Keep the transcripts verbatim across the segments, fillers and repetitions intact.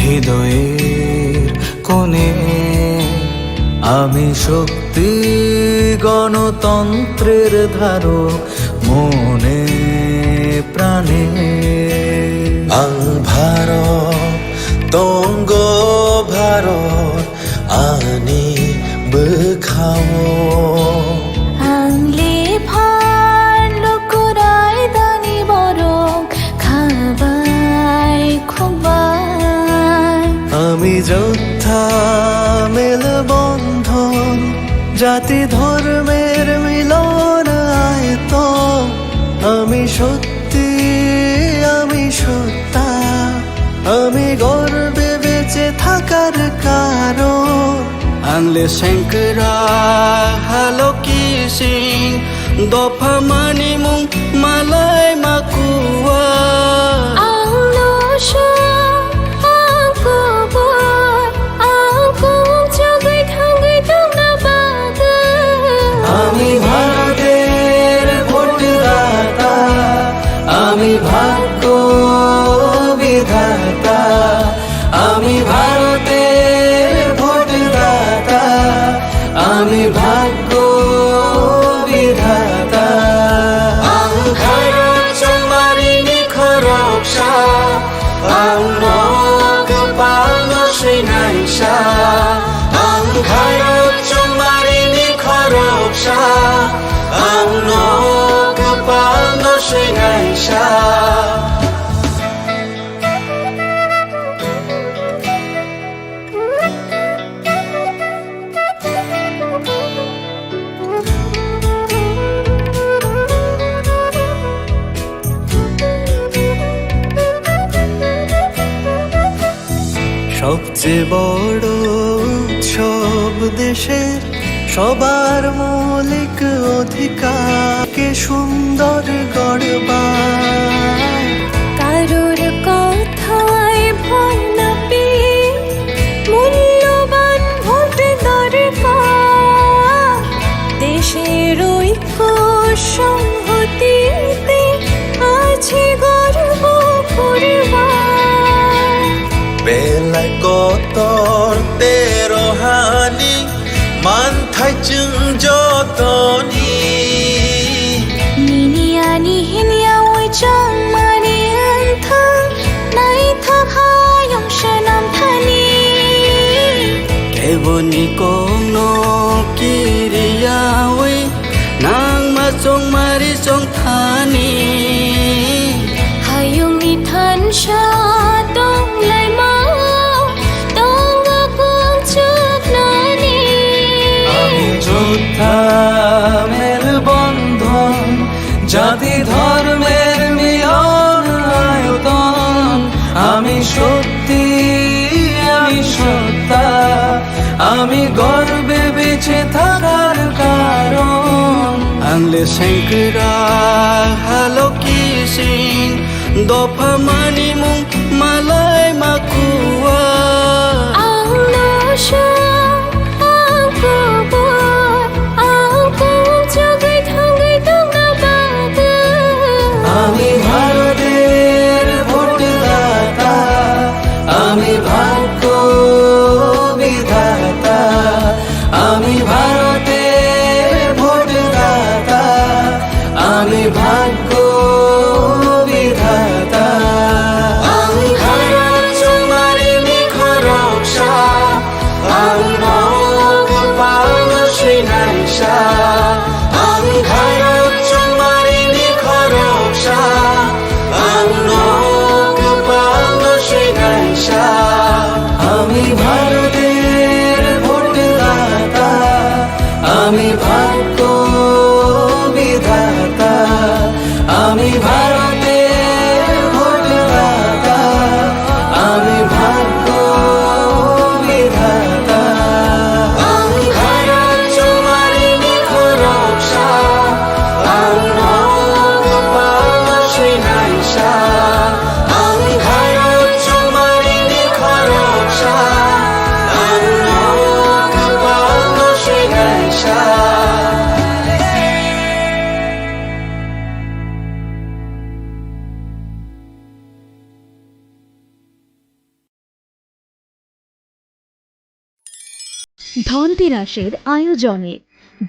হৃদয়ের কোণে আমি শক্তি গণতন্ত্রের ধারক মনে প্রাণে। Ang Bharat, tongo Bharat, ani bwkhao. Ang le phan lukurai dani borok khabai khukbai. Ami jotha mel bondhon, jati dhormer milon ayoton. Ami sot Ti ami sotta, ami gorbe beche thakar karon. Ang le sengkra haloki sing, dopha mani mung malai makua. Ang no song, ang kubur, ang kung chugui thangui tongna bagwi. Ami Bharoter bhotdata, ami bhagyo bidhata, ami Bharoter bhotdata, ami bhagyo bidhata. Ang Bharot chongmarini khoroksa, ang no kwpalno swinaisa. Ang Bharot chongmarini khoroksa, ang no kwpalno swinaisa. সবচেয়ে বড় উৎসব দেশের সবার মৌলিক অধিকারকে সুন্দর গড়বার। কারোর কথায় ভয় না পেয়ে মূল্যবান ভোট দরকার। দেশের ঐক্য সংহতিতে আছে গর্ব করবার। Belai kotor tei rohani manthai chwng jotoni. Nini ani hinya oi chongmani wngthang, naithok hayung swnam thani. Keboni kokno kiriyawi nangma chongmari chongthani. Hayungni thansa tonglaimao tongo kung chuknani. Ami jotha mel bondhon, jati dhormer milon ayoton. Ami shokti, ami sotta, ami gorbe beche thakar karon. Ang le sengkra haloki sing, dopha mani mung malai makua. Ang no song, ang kubur, ang kung chugui thangui tongna bagwi. Ami Bharoter bhotdata, ami bhagyo bidhata, ami Bharoter bhotdata, ami bhagyo bidhata. Ang Bharoter ধনতেরাসের আয়োজনে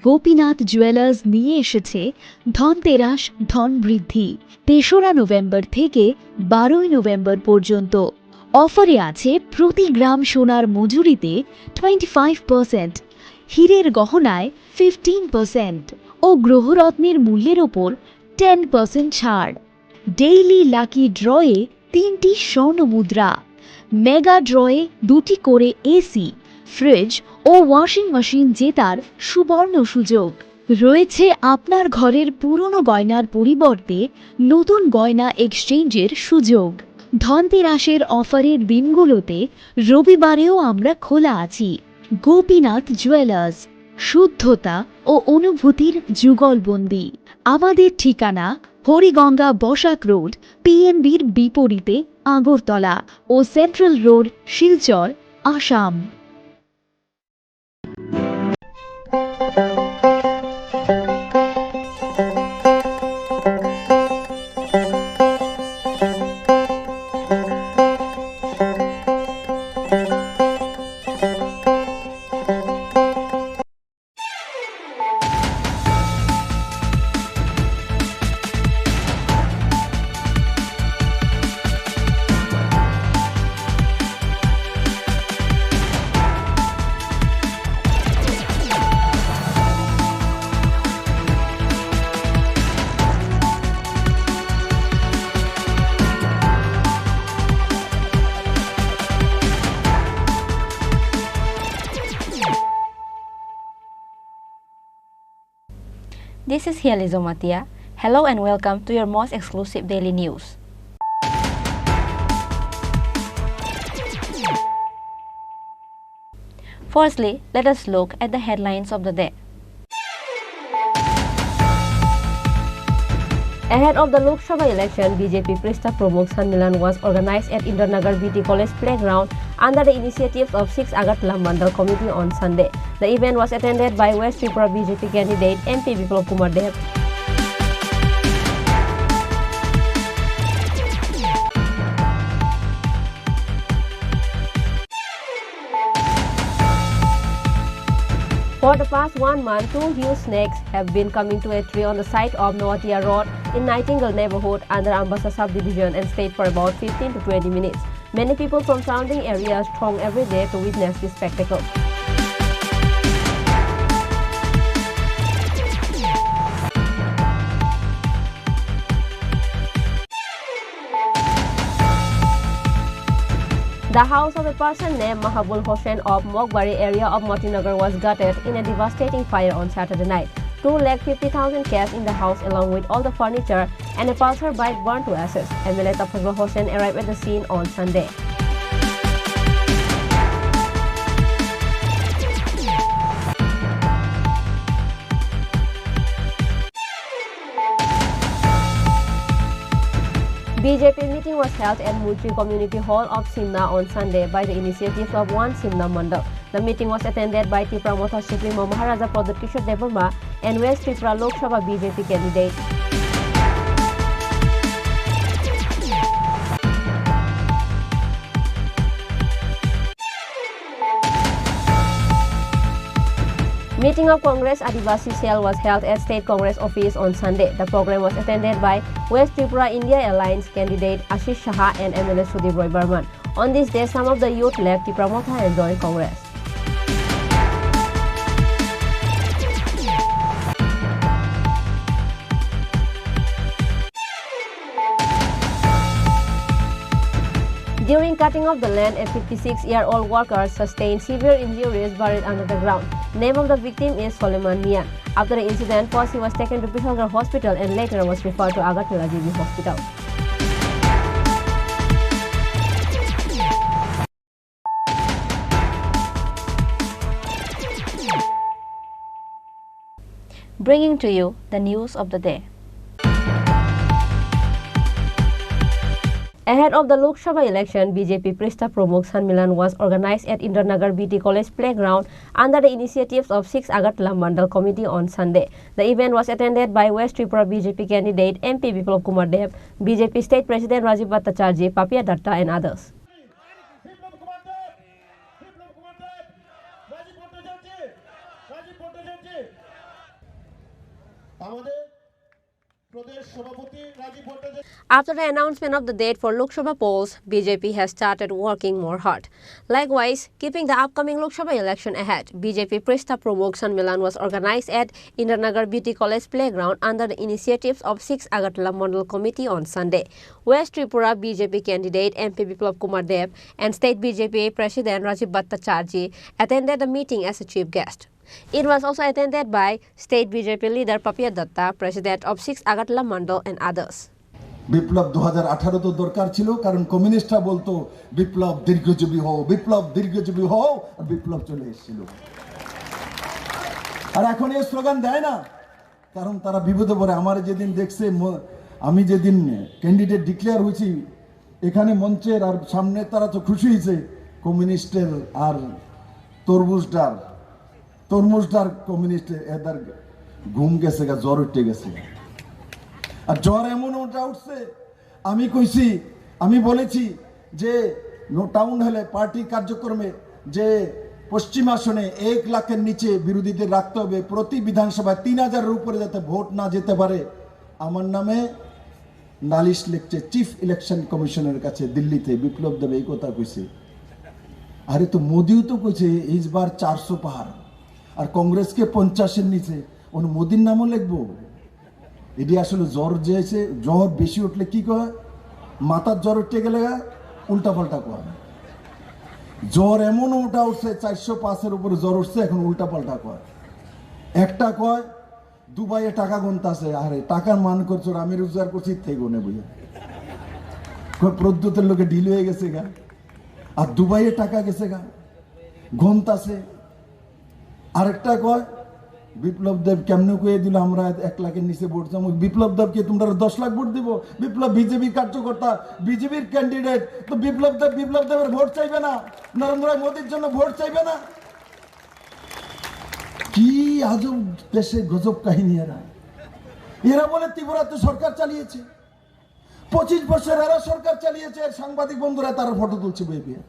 গোপীনাথ জুয়েলার্স নিয়ে এসেছে ধনতেরাস ধন বৃদ্ধি। তেসরা নভেম্বর থেকে বারোই নভেম্বর পর্যন্ত। অফারে আছে প্রতি গ্রাম সোনার মজুরিতে টোয়েন্টি ফাইভ পার্সেন্ট, হীরের গহনায় ফিফটিন পার্সেন্ট ও গ্রহরত্নের মূল্যের ওপর টেন পার্সেন্ট ছাড়। ডেইলি লাকি ড্রয়ে তিনটি স্বর্ণ মুদ্রা, মেগা ড্রয়ে দুটি করে এসি, ফ্রিজ ও ওয়াশিং মেশিন জেতার সুবর্ণ সুযোগ। রয়েছে আপনার ঘরের পুরনো গয়নার পরিবর্তে নতুন গয়না এক্সচেঞ্জের সুযোগ। ধনতেরাসের অফারের দিনগুলোতে রবিবারেও আমরা খোলা আছি। গোপীনাথ জুয়েলার্স, শুদ্ধতা ও অনুভূতির যুগলবন্দি। আমাদের ঠিকানা হরিগঙ্গা বসাক রোড, পিএনবির বিপরীতে আগরতলা ও central road, Silchar, Assam. This is Hiali Jomatia. Hello and welcome to your most exclusive daily news. Firstly, let us look at the headlines of the day. Ahead of the Lok Sabha election, B J P Prista Pramukh Sanmilan was organized at Indiranagar B T College playground under the initiatives of six Agartala Mandal Committee on Sunday. The event was attended by West Tripura B J P candidate M P Biplab Kumar Deb. For the past one month, two huge snakes have been coming to a tree on the side of Noatia Road in Nightingale neighborhood under Ambassa subdivision and stayed for about fifteen to twenty minutes. Many people from surrounding areas throng every day to witness this spectacle. The house of a person named Mahabul Hossain of Mokbari area of Motinagar was gutted in a devastating fire on Saturday night. Two lakh fifty thousand cash in the house along with all the furniture and a Pulsar bike burned to ashes. M L A Tafazzal Hossain arrived at the scene on Sunday. B J P meeting was held at Moitri Community Hall of Simna on Sunday by the initiative of One Simna Mandal. The meeting was attended by Tipra Motha Supremo Maharaja Pradyut Kishore Debbarma and West Tripura Lok Sabha B J P candidate. Meeting of Congress Adivasi Cell was held at State Congress Office on Sunday. The program was attended by West Tripura India Alliance candidate Ashish Saha and M L A Sudip Roy Barman. On this day, some of the youth left Tipra Motha and joined Congress. During cutting of the land, a fifty-six-year-old worker sustained severe injuries buried under the ground. Name of the victim is Soleman Mian. After the incident, first he was taken to Bihalgarh Hospital and later was referred to Agartala G B Hospital. Bringing to you the news of the day. Ahead of the Lok Sabha election, B J P Prista Pramukh Sanmilan was organized at Indiranagar B T College playground under the initiatives of six Agartala Mandal Committee on Sunday. The event was attended by West Tripura B J P candidate M P Biplab Kumar Deb, B J P State President Rajiv Bhattacharjee, Papiya Datta and others. Biplab কুমার দেব, বিপ্লব কুমার দেব, রাজীব ভট্টাচার্য। আমাদের প্রদেশ সভাপতি রাজীব Bhattacharya. After the announcement of the date for Lok Sabha polls, B J P has started working more hard. Likewise, keeping the upcoming Lok Sabha election ahead, B J P Presta Promukh Sanmelan was organized at Indiranagar B T College playground under the initiatives of six Agartala Mandal Committee on Sunday. West Tripura B J P candidate M P Biplab Kumar Deb and State B J P President Rajib Bhattacharjee attended the meeting as a chief guest. It was also attended by State B J P leader Papiya Datta, President of six Agartala Mandal and others. বিপ্লব দু হাজার আঠারো তো দরকার ছিল, কারণ কমিউনিস্টরা বলতো, "বিপ্লব দীর্ঘজীবী হও, বিপ্লব দীর্ঘজীবী হও", আর বিপ্লব চলে এসেছিল। আর এখন এই স্লোগান দেয় না, কারণ তারা বিপদে পড়ে। আমার যেদিন দেখছে, ম-, আমি যেদিন ক্যান্ডিডেট ডিক্লেয়ার হয়েছি, এখানে মঞ্চের আর সামনে তারা তো খুশি হয়েছে, কমিউনিস্টের আর তরমুজদার, তরমুজদার কমিউনিস্ট এদার ঘুম গেছে গা, জ্বর উঠে গেছে। আর জ্বর এমন ওটা উঠছে, আমি কইছি, আমি বলেছি যে নো টাউন হলে পার্টি কার্যক্রমে যে পশ্চিম আসনে এক লাখের নিচে বিরোধীদের রাখতে হবে, প্রতি বিধানসভায় তিন হাজারের উপরে যাতে ভোট না যেতে পারে, আমার নামে নালিশ লিখছে চিফ ইলেকশন কমিশনের কাছে দিল্লিতে। বিপ্লব দেব এই কথা কইছে। আরে তো মোদিও তো কইছে এইবার চারশো পার, আর কংগ্রেসকে পঞ্চাশের নিচে, ওন মোদির নামও লিখবো। এটি আসলে জ্বর যে আছে, জ্বর বেশি উঠলে কি কয়? মাথার জ্বর উঠতে গেলে গা উল্টাপাল্টা কয়। জ্বর এমন ওটা উঠছে, চারশো পাঁচের উপরে জ্বর উঠছে, এখন উল্টাপাল্টা কয়। একটা কয় দুবাইয়ে টাকা গুনতাছে, আরে টাকার মান করছো, আমি রোজগার করছি, ইত্যাদি গুনে বুঝে। কয় প্রদ্যুতের লোকে ডিল হয়ে গেছে গা, আর দুবাইয়ে টাকা গেছে গা, গুনতাছে। আরেকটা কয়, বিপ্লব দেব কেমনে কয়ে দিল আমরা এক লাখের নিচে ভোট চাবো? বিপ্লব দেবকে তোমরা দশ লাখ ভোট দিব? বিপ্লব বিজেপি কার্যকর্তা, বিজেপির ক্যান্ডিডেট, তো বিপ্লব দেব, বিপ্লব দেবের ভোট চাইবে না, নরেন্দ্র মোদীর জন্য ভোট চাইবে না। কি আজব দেশে গজব কাহিনী এরা। এরা বলে ত্রিপুরাতে সরকার চালিয়েছে, পঁচিশ বছর এরা সরকার চালিয়েছে, এর সাংবাদিক বন্ধুরা তারা ফটো তুলছে বইয়ে বইয়ে।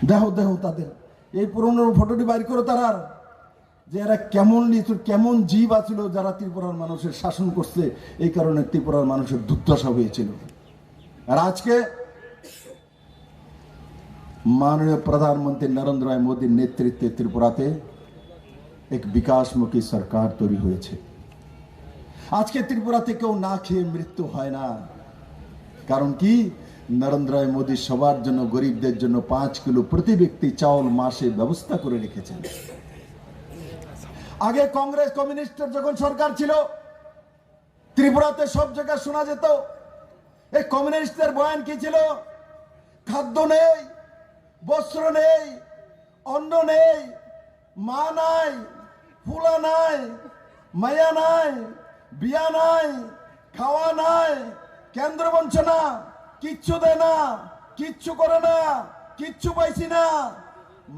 দেহ দেহ তাদের এই পুরনো ফটোটি বাইর করো তারা, যে এরা কেমন নিষ্ঠুর, কেমন জীব আছিল যারা ত্রিপুরার মানুষের শাসন করছে, এই কারণে ত্রিপুরার মানুষের দুর্দশা হয়েছিল। আর আজকে মাননীয় প্রধানমন্ত্রী নরেন্দ্র মোদীর নেতৃত্বে ত্রিপুরাতে এক বিকাশমুখী সরকার তৈরি হয়েছে। আজকে ত্রিপুরাতে কেউ না খেয়ে মৃত্যু হয় না। কারণ কি? নরেন্দ্র মোদী সবার জন্য, গরিবদের জন্য পাঁচ কিলো প্রতি ব্যক্তি চাউল মাসে ব্যবস্থা করে রেখেছেন। আগে কংগ্রেস কমিউনিস্টের যখন সরকার ছিল, ত্রিপুরাতে সব জায়গায় শোনা যেত, এই কমিউনিস্টদের বয়ান কি ছিল? খাদ্য নেই, বস্ত্র নেই, অন্ন নেই, মা নাই, ফুলা নাই, মায়া নাই, বিয়া নাই, খাওয়া নাই, কেন্দ্র বঞ্চনা, কিচ্ছু দেয় না, কিচ্ছু করে না, কিচ্ছু পাইছি না,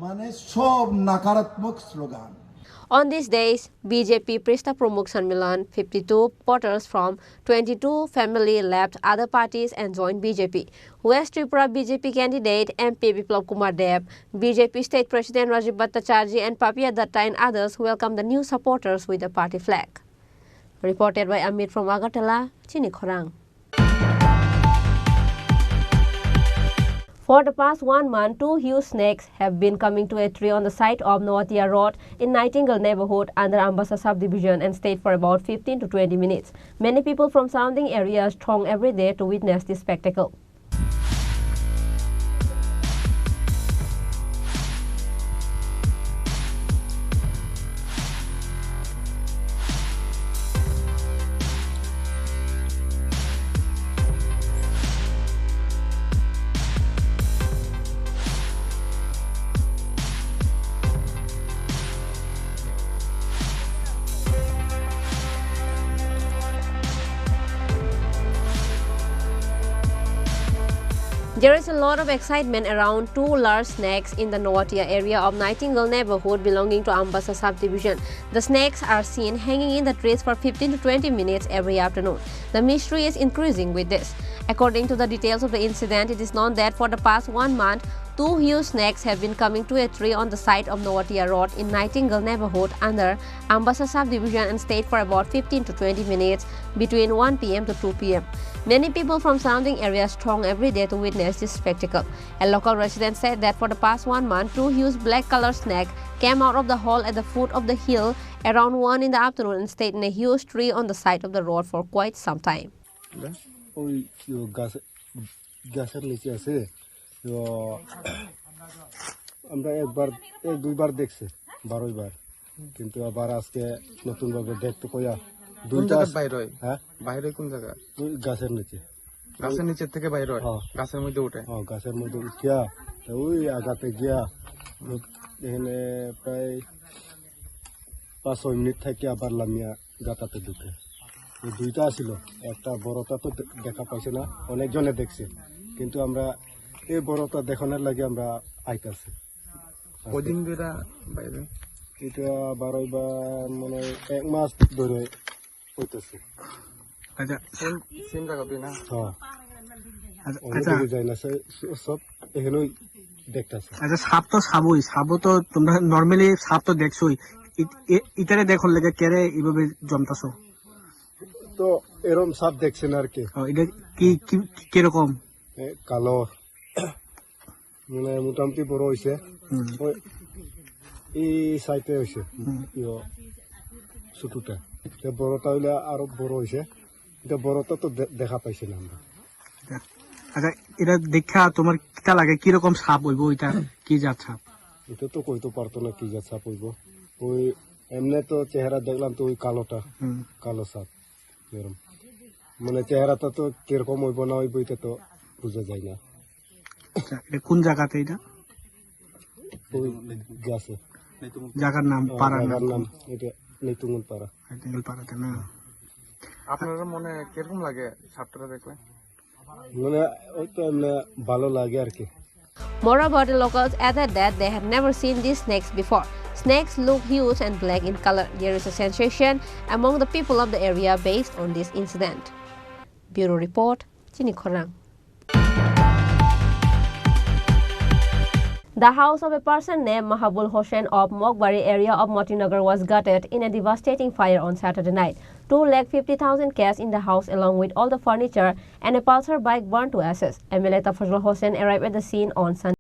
মানে সব নাকারাত্মক slogan. On these days, B J P Prista Pramukh Sanmilan, fifty-two voters from twenty-two family left other parties and joined B J P. West Tripura B J P candidate M P Biplab Kumar Deb, B J P State President Rajib Bhattacharjee and Papiya Datta and others welcomed the new supporters with the party flag. Reported by Amit from Agartala, Chini Khorang. For the past one month, two huge snakes have been coming to a tree on the side of Noatia Road in Nightingale neighborhood under Ambassa subdivision and stayed for about fifteen to twenty minutes. Many people from surrounding areas throng every day to witness this spectacle. There is a lot of excitement around two large snakes in the Noatia area of Nightingale neighborhood belonging to Ambassa subdivision. The snakes are seen hanging in the trees for fifteen to twenty minutes every afternoon. The mystery is increasing with this. According to the details of the incident, it is known that for the past one month, Two huge snakes have been coming to a tree on the side of Noatia Road in Nightingale neighborhood under Ambassa subdivision and stayed for about fifteen to twenty minutes between one p m to two p m. Many people from surrounding areas throng every day to witness this spectacle. A local resident said that for the past one month, two huge black colored snake came out of the hole at the foot of the hill around one in the afternoon and stayed in a huge tree on the side of the road for quite some time. ওই গাছে গাছের নিচে আছে। তো আমরা একবার, এক দুইবার দেখছি, বারোই বার। কিন্তু আবার আজকে নতুনভাবে দেখতে কইয়া কোন দুইটা জায়গার আছে। বাইরে হয়? হ্যাঁ? বাইরে কোন জায়গা? ওই গাছের নিচে। গাছের নিচের থেকে বাইরে হয়? হ্যাঁ। গাছের মধ্যে উঠে? হ্যাঁ, গাছের মধ্যে উঠিয়া তো ওই আগাতে গিয়া এখানে প্রায় পাঁচ ছয় মিনিট থেকে আবার লামিয়া গাতাতে ঢুকে। এই দুইটা ছিল, একটা বড়টা তো দে-, দেখা পাইছে না, অনেকজনে দেখছে, কিন্তু আমরা এই বড়টা দেখানোর লাগি আমরা আইতাছি। কদিন ধরে বাইরে? এটা বারোই বা মানে এক মাস ধরে হইতেছে। আচ্ছা। সেম, সেম জায়গা তুই না? হ্যাঁ। আচ্ছা, ওই আচ্ছা। দিকে যাই না, সে, সে সব এখানেই দেখতেছে। আচ্ছা, সাপ তো সাপই, সাপও তো তোমরা নরমালি সাপ তো দেখছোই। ইত-, এ-, ইতারে দেখো লেগে কেরে এইভাবে জমতাছো? তো এরম সাপ দেখছেন আর কি। ও, এটা কি, কি, কি, কিরকম? এ, কালো। মানে মোটামুটি বড় হইছে। হুম। ওই এই সাইডে হইছে। হুম। ইয়ো, ছোটটা। তো বড়টা হইলে আরো বড় হইছে। তো বড়টা তো দে-, দেখা পাইছে না আমরা। আচ্ছা, এটা দেখা তোমার কিতা লাগে? কিরকম সাপ হইব এটা? কি জাত সাপ? এটা তো কইতে পারতো না কি জাত সাপ হইব। ওই এমনি তো চেহারা দেখলাম তো ওই কালোটা, হুম। কালো সাপ এরম। মানে চেহারাটা তো কিরকম হইব না হইব এটা তো বোঝা যায় না। আচ্ছা, এটা কোন জায়গাতে এটা? ওই গাছে। জায়গার নাম, আহ, পাড়ার জায়গার নাম নাম কোন? এটা নেতুঙ্গল পাড়া। নেতুঙ্গল পাড়াতে না? আপনার মনে কিরকম লাগে সাপটা দেখলে? মানে ওই তো এমনি ভালো লাগে আর কি। Moreover, the locals added that they had never seen these snakes before. Snakes look huge and black in color. There is a sensation among the people of the area based on this incident. Bureau report, Chini Khorang. The house of a person named Mahabul Hossain of Mokbari area of Motinagar was gutted in a devastating fire on Saturday night. Two lakh fifty thousand cash in the house, along with all the furniture and a Pulsar bike, burned to ashes. M L A Tafazul Hossain arrived at the scene on Sunday.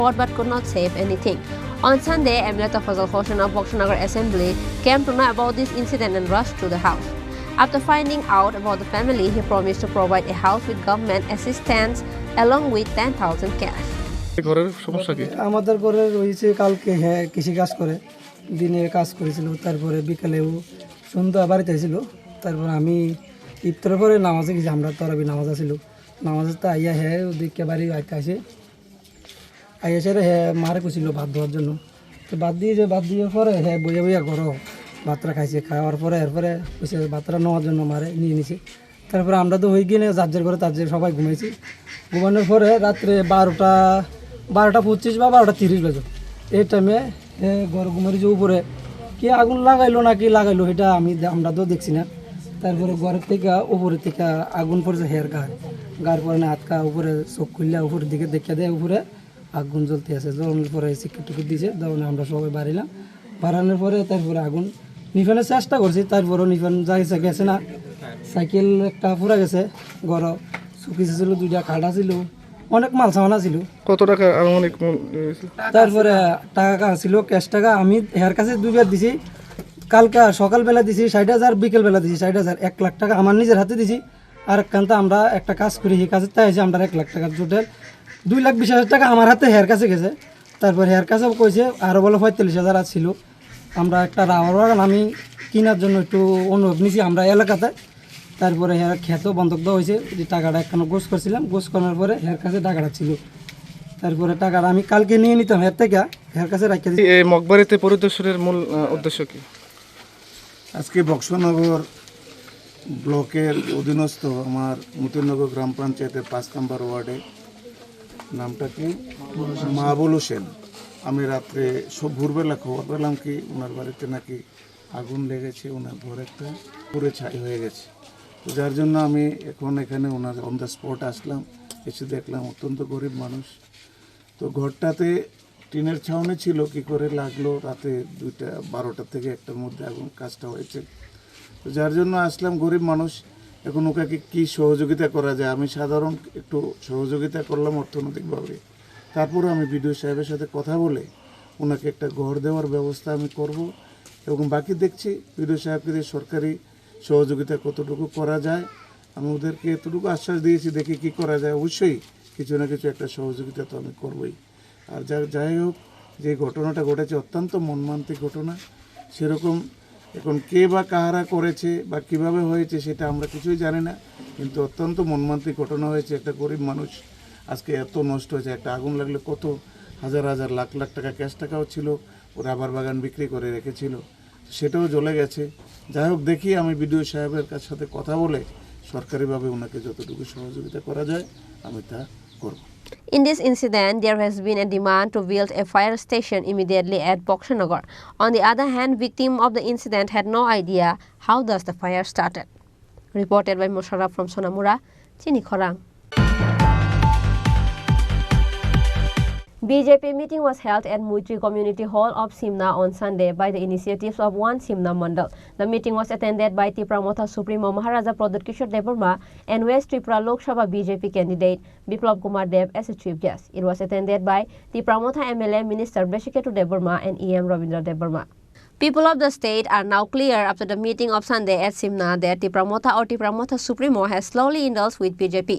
Fought but could not save anything. On Sunday, M L A Tafazal Hossain of Boksanagar Assembly came to know about this incident and rushed to the house. After finding out about the family, he promised to provide a house with government assistance along with ten thousand cash. ঘরের সমস্যা কি? আমাদের ঘরে রয়েছে কালকে, হ্যাঁ, কৃষি কাজ করে, দিনে কাজ করেছিল, তারপরে বিকালেও সন্ধ্যা বাড়িতে আইছিল। তারপর আমি ইফতারের পরে নামাজে গেছি, আমরা তরাবি নামাজ আছিল, নামাজে তো আইয়া হ্যাঁ ওদিকে বাড়ি আইতে আসে, আইয়া সেরে হ্যাঁ মারে কইছিল ভাত দেওয়ার জন্য। তো ভাত দিয়ে যে ভাত দিয়ে পরে হ্যাঁ বইয়া বইয়া ঘরো ভাতটা খাইছে, খাওয়ার পরে এরপরে কইছে ভাতটা নেওয়ার জন্য মারে নিয়ে নিছে। তারপরে আমরা তো হয়ে গিয়ে যার যার ঘরে তার যার সবাই ঘুমাইছি। ঘুমানোর পরে রাত্রে বারোটা, বারোটা পঁচিশ বা বারোটা তিরিশ বাজে, এই টাইমে ঘর ঘুমারি যে উপরে কি আগুন লাগাইলো না কি লাগাইলো, এটা আমি দে-, আমরা তো দেখছি না। তারপরে ঘরের থেকে উপরে থেকে আগুন পড়েছে হের গায়ে, গার পরে না হাত কা উপরে চোখ খুললে উপরের দিকে দেখে দেয় উপরে আগুন জ্বলতে আছে। জ্বলানোর পরে সিকিউর টিকিউর দিছে, তখন আমরা সবাই বাড়িলাম। বাড়ানোর পরে তারপরে আগুন নিভানোর চেষ্টা করছি, তারপরেও নিভানো যাইছে, গেছে না। সাইকেল একটা পুরা গেছে, ঘর সুকেস ছিল, দুইটা খাট ছিল, অনেক মাল সামান ছিল। কত টাকা আনুমানিক মূল-, ইয়ে হয়েছিল? তারপরে টাকা ছিল, ক্যাশ টাকা আমি হের কাছে দুইবার দিছি। কালকে সকালবেলা দিছি ষাট হাজার, বিকেলবেলা দিছি ষাট হাজার, এক লাখ টাকা আমার নিজের হাতে দিছি। আর একখান তো আমরা একটা কাজ করি, সেই কাজের তাই আছে আমরা এক লাখ টাকা, টোটাল দুই লাখ বিশ হাজার টাকা আমার হাতে হের কাছে গেছে। তারপর হের কাছে কইছে আরো বলে পঁয়তাল্লিশ হাজার আর ছিল। আমরা একটা রাবার বাগান আমি কেনার জন্য একটু অনুরোধ নিছি আমরা এলাকাতে। তারপরে হের খেতও বন্ধক দেওয়া হয়েছে, যে টাকাটা একখানে গোছ করছিলাম, গোছ করার পরে হের কাছে টাকাটা ছিল। তারপরে টাকাটা আমি কালকে নিয়ে নিতাম হের থেকে, হের কাছে রাখিয়ে দিছি। এই মগবাড়িতে পরিদর্শনের মূল, আহ, উদ্দেশ্য কি? আজকে বক্সনগর ব্লকের অধীনস্থ আমার মতিনগর গ্রাম পঞ্চায়েতের পাঁচ নম্বর ওয়ার্ডে, নামটা কি? মাহবুল হোসেন। আমি রাত্রে সব ভোরবেলা খবর পেলাম কি ওনার বাড়িতে নাকি আগুন লেগেছে, ওনার ঘর একটা পুড়ে ছাই হয়ে গেছে। তো যার জন্য আমি এখন এখানে ওনার অন দ্য স্পট আসলাম, এসে দেখলাম অত্যন্ত গরিব মানুষ। তো ঘরটাতে টিনের ছাউনি ছিল, কি করে লাগলো রাতে দুইটা, বারোটা থেকে একটার মধ্যে আগুন কাজটা হয়েছে। তো যার জন্য আসলাম, গরিব মানুষ, এখন ওকে কি সহযোগিতা করা যায়? আমি সাধারণ একটু সহযোগিতা করলাম অর্থনৈতিকভাবে, তারপরে আমি বিডিও সাহেবের সাথে কথা বলে ওনাকে একটা ঘর দেওয়ার ব্যবস্থা আমি করব। এবং বাকি দেখছি বিডিও সাহেবকে দিয়ে সরকারি সহযোগিতা কতটুকু করা যায়, আমি ওদেরকে এতটুকু আশ্বাস দিয়েছি, দেখি কি করা যায়। অবশ্যই কিছু না কিছু একটা সহযোগিতা তো আমি করবই। আর যা, যাই হোক, যে ঘটনাটা ঘটেছে অত্যন্ত মর্মান্তিক ঘটনা। সেরকম এখন কে বা কাহারা করেছে বা কিভাবে হয়েছে সেটা আমরা কিছুই জানি না, কিন্তু অত্যন্ত মর্মান্তিক ঘটনা হয়েছে। একটা গরিব মানুষ আজকে এত নষ্ট হয়েছে, একটা আগুন লাগলে কত হাজার হাজার লাখ লাখ টাকা ক্যাশ টাকাও ছিল, ও রাবার বাগান বিক্রি করে রেখেছিল, সেটাও জ্বলে গেছে। যাই হোক, দেখি আমি বিডিও সাহেবের কাছ সাথে কথা বলে সরকারিভাবে ওনাকে যতটুকু সহযোগিতা করা যায় আমি তা করব। In this incident, there has been a demand to build a fire station immediately at Boksanagar. On the other hand, victim of the incident had no idea how does the fire started. Reported by Mosharraf from Sonamura, Chini Khorang. B J P meeting was held at Muitri Community Hall of Simna on Sunday by the initiatives of One Simna Mandal. The meeting was attended by Tipra Motha Supremo Maharaja Pradyut Kishore Debbarma and West Tripura Lok Sabha B J P candidate Biplab Kumar Deb as a chief guest. It was attended by Tipra Motha M L A Minister Brishaketu Debbarma and E M Rabindra Debbarma. People of the state are now clear after the meeting of Sunday at Simna that Tipra Motha or Tipra Motha Supremo has slowly indulged with B J P.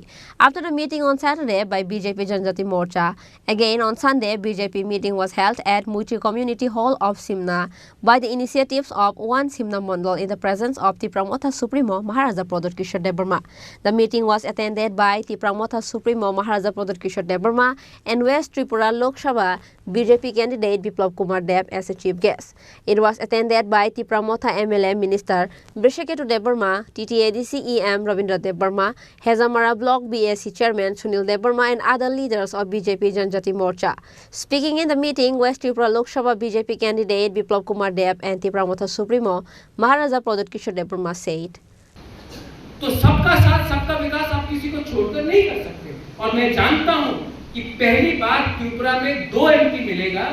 After the meeting on Saturday by B J P Janjati Morcha, again on Sunday, B J P meeting was held at Muitri Community Hall of Simna by the initiatives of One Simna Mandal in the presence of Tipra Motha Supremo Maharaja Pradyut Kishore Debbarma. The meeting was attended by Tipra Motha Supremo Maharaja Pradyut Kishore Debbarma and West Tripura Lok Sabha B J P candidate Biplab Kumar Deb as a chief guest. It was attended by Tipra Motha M L A Minister Brishaketu Debbarma, T T A D C E M Rabindra Debbarma, Hejamara Block B A C Chairman Sunil Debbarma and other leaders of B J P Janjati Morcha. Speaking in the meeting, West Tripura Lok Sabha B J P candidate Biplab Kumar Deb and Tipra Motha Supremo Maharaja Pradyut Kishore Debbarma said, तो सबका साथ, सबका विकास आप किसी को छोड़कर नहीं कर सकते। और मैं जानता हूं कि पहली बार त्रिपुरा में दो एमपी मिलेगा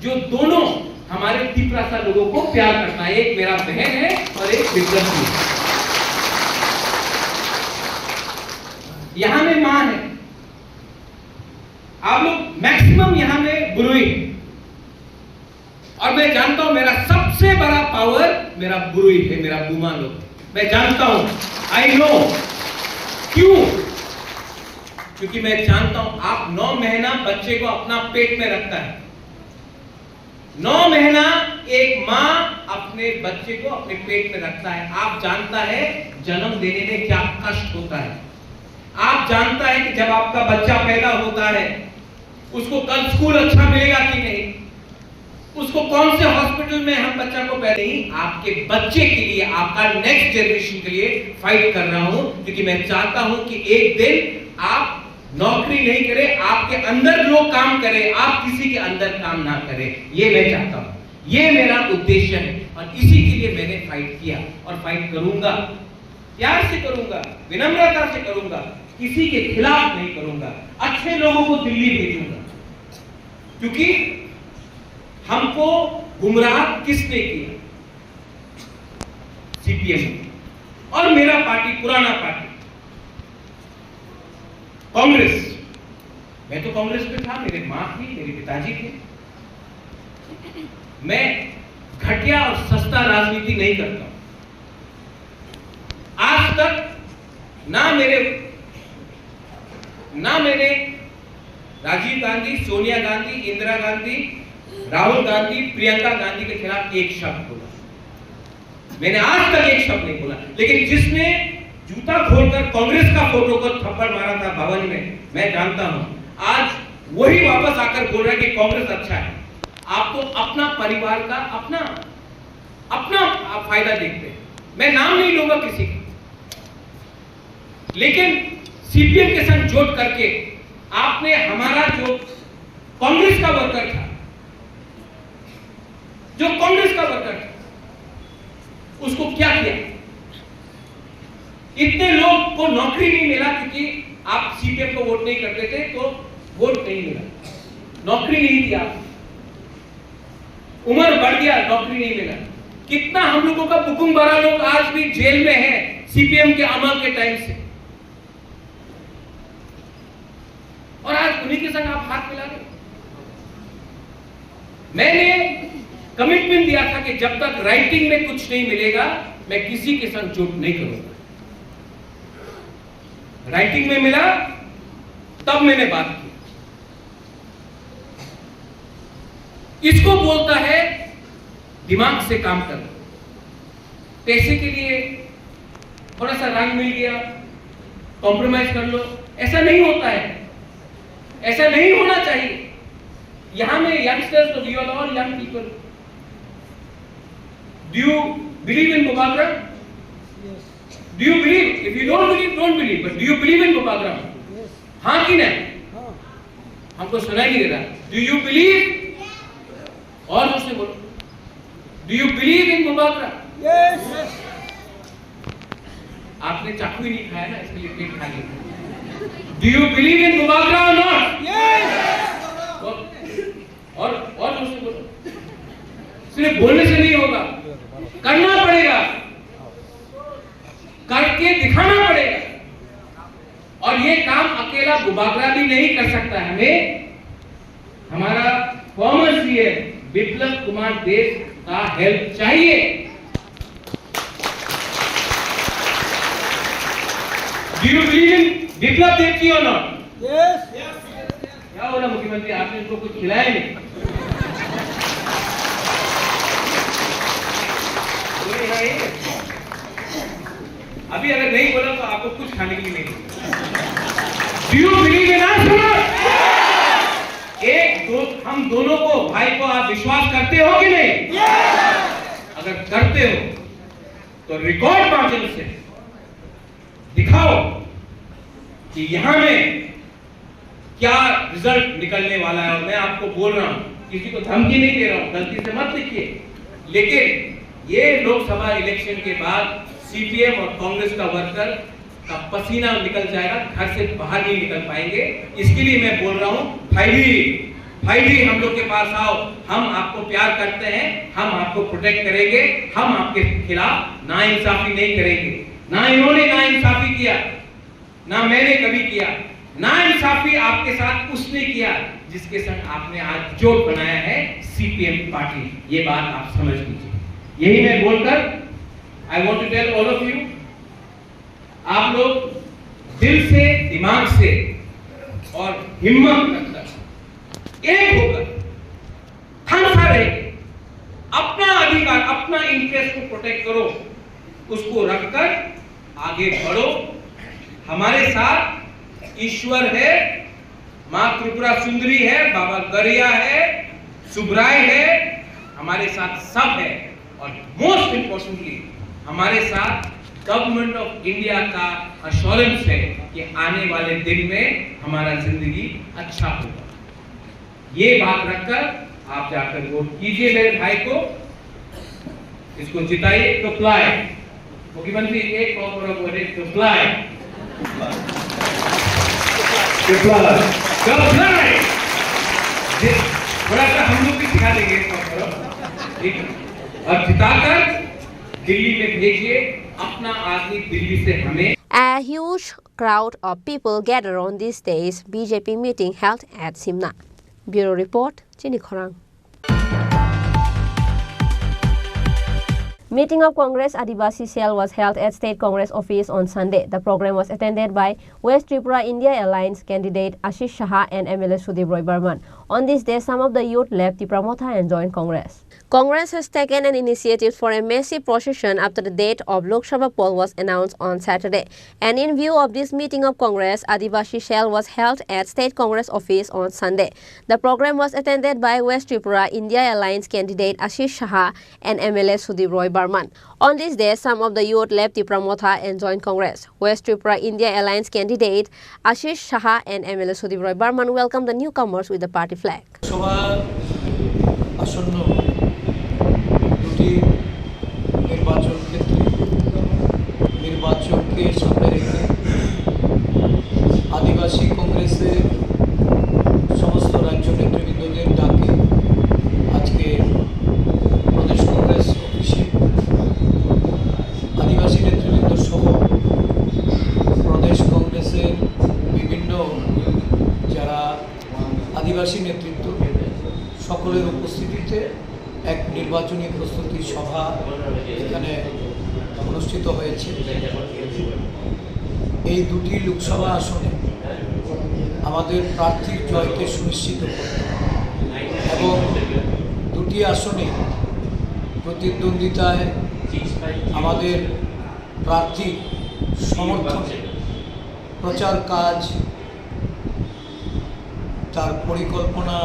जो दोनों हमारे तिपरासा लोगों को प्यार करता है, एक मेरा बहन है और एक विक्रम सिंह। यहां में मां है, आप लोग मैक्सिमम यहां में बुरुई है। और मैं जानता हूं, मेरा सबसे बड़ा पावर मेरा बुरुई है, मेरा बुमा लोग। मैं जानता हूं, आई नो। क्यों? क्योंकि मैं जानता हूं, आप नौ महीना बच्चे को अपना पेट में रखता है, नौ महीना एक मां अपने बच्चे को अपने पेट में रखता है। आप जानता है जन्म देने में क्या कष्ट होता है, आप जानता है कि जब आपका बच्चा पैदा होता है, उसको कल स्कूल अच्छा मिलेगा कि नहीं, उसको कौन से हॉस्पिटल में हम बच्चा को पहले ही आपके बच्चे के लिए, आपका नेक्स्ट जनरेशन के लिए फाइट कर रहा हूं, क्योंकि मैं चाहता हूं कि एक दिन आप नौकरी नहीं करें, आपके अंदर लोग काम करें, आप किसी के अंदर काम ना करें, ये मैं चाहता हूं। ये मेरा उद्देश्य है और इसी के लिए मैंने फाइट किया और फाइट करूंगा। प्यार से करूंगा, विनम्रता से करूंगा, किसी के खिलाफ नहीं करूंगा, अच्छे लोगों को दिल्ली भेजूंगा, क्योंकि हमको गुमराह किसने किया? सीपीएम। और मेरा पार्टी, पुराना पार्टी कांग्रेस, मैं तो कांग्रेस में था, मेरे माँ थी, मेरे पिताजी थे। मैं घटिया और सस्ता राजनीति नहीं करता हूं। आज तक ना मेरे, ना मैंने राजीव गांधी, सोनिया गांधी, इंदिरा गांधी, राहुल गांधी, प्रियंका गांधी के खिलाफ एक शब्द बोला। मैंने आज तक एक शब्द नहीं बोला, लेकिन जिसने जूता खोलकर कांग्रेस का फोटो को थप्पड़ मारा था भवन में, मैं जानता हूं। आज वही वापस आकर बोल रहा है कि कांग्रेस अच्छा है। आप तो अपना परिवार का, अपना, अपना आप फायदा देखते हैं। मैं नाम नहीं लूंगा किसी का, लेकिन सीपीएम के संग जोड़ करके आपने हमारा जो कांग्रेस का वर्कर था, जो कांग्रेस का वर्कर था, उसको क्या किया? इतने लोग को नौकरी नहीं मिला क्योंकि आप सीपीएम को वोट नहीं करते थे, तो वोट नहीं मिला, नौकरी नहीं दिया, उम्र बढ़ गया, नौकरी नहीं मिला। कितना हम लोगों का बुकुम बड़ा लोग आज भी जेल में है सीपीएम के अमल के टाइम से। और आज उन्हीं के संग आप हाथ मिला रहे हो। मैंने कमिटमेंट दिया था कि जब तक राइटिंग में कुछ नहीं मिलेगा, मैं किसी के संग जुट नहीं करूंगा। राइटिंग में मिला, तब मैंने बात की। इसको बोलता है दिमाग से काम करना। पैसे के लिए थोड़ा सा रंग मिल गया, कॉम्प्रोमाइज कर लो, ऐसा नहीं होता है, ऐसा नहीं होना चाहिए। यहाँ में यंगस्टर्स लोग, you are all young people, do you believe in Bubagra? Do you believe? If you don't believe, don't believe, but do you believe in Bubagra? हाँ कि नहीं? हमको सुनाई नहीं दे रहा। Do you believe? और जोर से बोलो। Do you believe in Bubagra? Yes. आपने चाकू ही नहीं खाया ना, इसके लिए पेट खाली। Do you believe in Bubagra or not? Yes. और, और, और जोर से बोलो। सिर्फ बोलने से नहीं होगा, करना पड़ेगा, करके दिखाना पड़ेगा। और ये काम अकेला बुबागरा भी नहीं कर सकता है, हमें हमारा फॉर्मर सीएम विप्लव कुमार देव का हेल्प चाहिए। Do you believe in Biplab Dev ji or not? Yes. क्या बोला मुख्यमंत्री, आपने उनको कुछ खिलाया नहीं? बोले, "हाँ, ये।" अभी अगर नहीं बोला तो आपको कुछ खाने के लिए नहीं। Do you believe in us or not? एक दो, हम दोनों को, भाई को आप विश्वास करते हो कि नहीं? अगर करते हो तो रिकॉर्ड मार्जिन से दिखाओ कि यहां में क्या रिजल्ट निकलने वाला है। और मैं आपको बोल रहा हूं, किसी को धमकी नहीं दे रहा हूं, गलती से मत लिखिए, लेकिन ये लोकसभा इलेक्शन के बाद सीपीएम और कांग्रेस का वर्कर का पसीना निकल जाएगा, घर से बाहर नहीं निकल पाएंगे। इसके लिए मैं बोल रहा हूं, भाई जी, भाई जी, हम लोग के पास आओ, हम आपको प्यार करते हैं, हम आपको प्रोटेक्ट करेंगे, हम आपके खिलाफ नाइंसाफी नहीं करेंगे। ना इन्होंने नाइंसाफी किया, ना मैंने कभी किया। नाइंसाफी आपके साथ उसने किया जिसके संग आपने आज जोट बनाया है सीपीएम पार्टी। ये बात आप समझ लीजिए। यही मैं बोलकर, I want to tell all of you, आप लोग दिल से, दिमाग से और हिम्मत रखकर, एक होकर, ठान सा रह के अपना अधिकार, अपना इंटरेस्ट को प्रोटेक्ट करो, उसको रखकर आगे बढ़ो। हमारे साथ ईश्वर है, माँ त्रिपुरा सुंदरी है, बाबा गरिया है, सुब्राय है, हमारे साथ सब है और मोस्ट इम्पोर्टेंटली हमारे साथ गवर्नमेंट ऑफ इंडिया का अश्योरेंस है कि आने वाले दिन में हमारा जिंदगी अच्छा होगा। ये बात रखकर आप जाकर वोट कीजिए मेरे भाई को, इसको जिताइए। टुप्लाय, मुख्यमंत्री एक कॉकरो बोले टुप्लाय। टुप्लाय। टुप्लाय। थोड़ा सा हम लोग भी सिखा देंगे एक कॉकरो। ठीक है? और जिताकर दिल्ली में भेजिए अपना आदमी, दिल्ली से हमें। A huge crowd of people gather on this day's B J P meeting held at Simna. Bureau report, Chini Khorang. Meeting of Congress Adivasi Cell was held at State Congress Office on Sunday. The program was attended by West Tripura India Alliance candidate Ashish Saha and M L A Sudip Roy Barman. On this day, some of the youth left Tipra Motha and joined Congress. Congress has taken an initiative for a massive procession after the date of Lok Sabha poll was announced on Saturday. And in view of this meeting of Congress, Adivasi Cell was held at State Congress Office on Sunday. The program was attended by West Tripura India Alliance candidate Ashish Saha and M L A Sudip Roy Barman. On this day, some of the youth left Tipra Motha and joined Congress. West Tripura India Alliance candidate Ashish Saha and M L A Sudip Roy Barman welcomed the newcomers with the party flag. Lok Sabha আসন্ন দুটি নির্বাচন ক্ষেত্রে নির্বাচনকে সামনে রেখে আদিবাসী কংগ্রেসের সমস্ত রাজ্য নেতৃবৃন্দদের ডাকে আজকে প্রদেশ কংগ্রেস অফিসে আদিবাসী নেতৃবৃন্দ সহ প্রদেশ কংগ্রেসের বিভিন্ন যারা আদিবাসী নেতৃত্ব সকলের উপস্থিতিতে এক নির্বাচনী প্রস্তুতি সভা এখানে অনুষ্ঠিত হয়েছে। এই দুটি লোকসভা আসনে আমাদের প্রার্থীর জয়কে সুনিশ্চিত করতে এবং দুটি আসনে প্রতিদ্বন্দ্বিতায় আমাদের প্রার্থী সমর্থনে প্রচার কাজ, তার পরিকল্পনা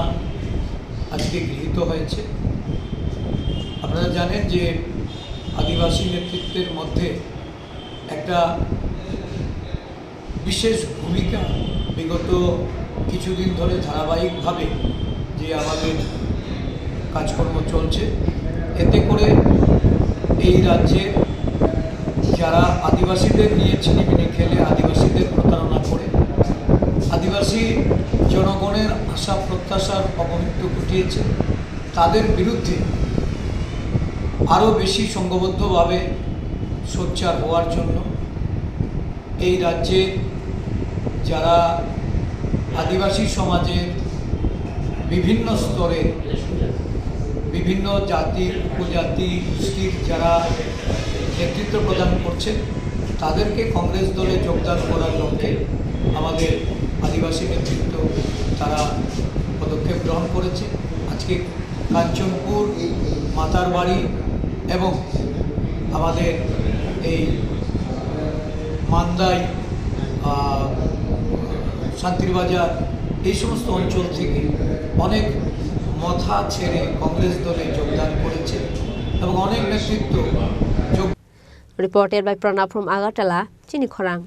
আজকে গৃহীত হয়েছে। আপনারা জানেন যে আদিবাসী নেতৃত্বের মধ্যে একটা বিশেষ ভূমিকা বিগত কিছুদিন ধরে ধারাবাহিকভাবে যে আমাদের কাজকর্ম চলছে, এতে করে এই রাজ্যে যারা আদিবাসীদের নিয়ে ছিনিমিনি খেলে, আদিবাসীদের প্রতারণা করে, আদিবাসী জনগণের আশা প্রত্যাশার অবহেলিত ঘটিয়েছে, তাদের বিরুদ্ধে আরও বেশি সংঘবদ্ধভাবে সোচ্চার হওয়ার জন্য এই রাজ্যে যারা আদিবাসী সমাজের বিভিন্ন স্তরে, বিভিন্ন জাতি, উপজাতি, গোষ্ঠীর যারা নেতৃত্ব প্রদান করছেন, তাদেরকে কংগ্রেস দলে যোগদান করার লক্ষ্যে আমাদের আদিবাসী নেতৃত্ব তারা পদক্ষেপ গ্রহণ করেছে। আজকে কাঞ্চনপুর, মাতারবাড়ি এবং আমাদের এই মান্দাই, আহ, শান্তিরবাজার, এই সমস্ত অঞ্চল থেকে অনেক মথা ছেড়ে কংগ্রেস দলে যোগদান করেছে এবং অনেক নেতৃত্ব যোগ Reported by Pranab from Agartala, Chini Khorang.